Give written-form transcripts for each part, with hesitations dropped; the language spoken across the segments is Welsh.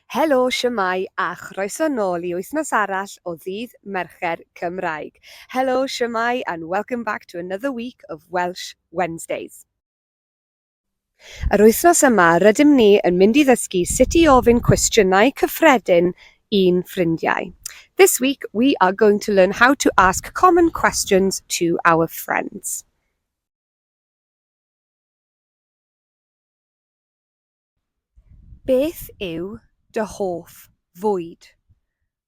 Helo, shwmae, a chroeso nôl i wythnos arall o Ddydd Mercher Cymraeg. Helo, shwmae, and welcome back to another week of Welsh Wednesdays. Yr wythnos yma, rydym ni yn mynd i ddysgu sut i ofyn cwestiynau cyffredin i'n ffrindiau. This week, we are going to learn how to ask common questions to our friends. Beth yw dy hoff fwyd?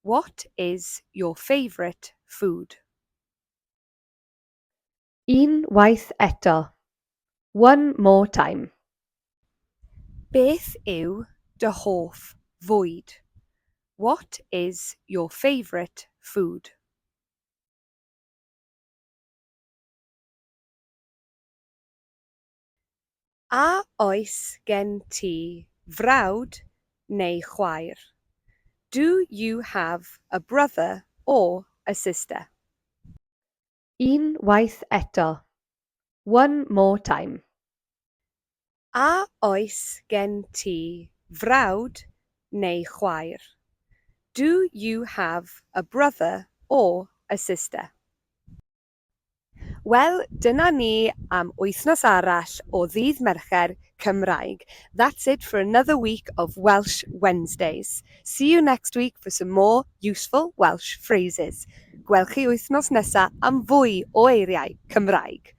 What is your favourite food? Un waith eto. One more time. Beth yw dy hoff fwyd? What is your favourite food? A oes gen ti frawd neu chwaer? Do you have a brother or a sister? Un waith eto. One more time. A oes gen ti frawd neu chwaer? Do you have a brother or a sister? Wel, dyna ni am wythnos arall o Ddydd Mercher Cymraeg. That's it for another week of Welsh Wednesdays. See you next week for some more useful Welsh phrases. Gwel chi wythnos nesa am fwy o eiriau Cymraeg.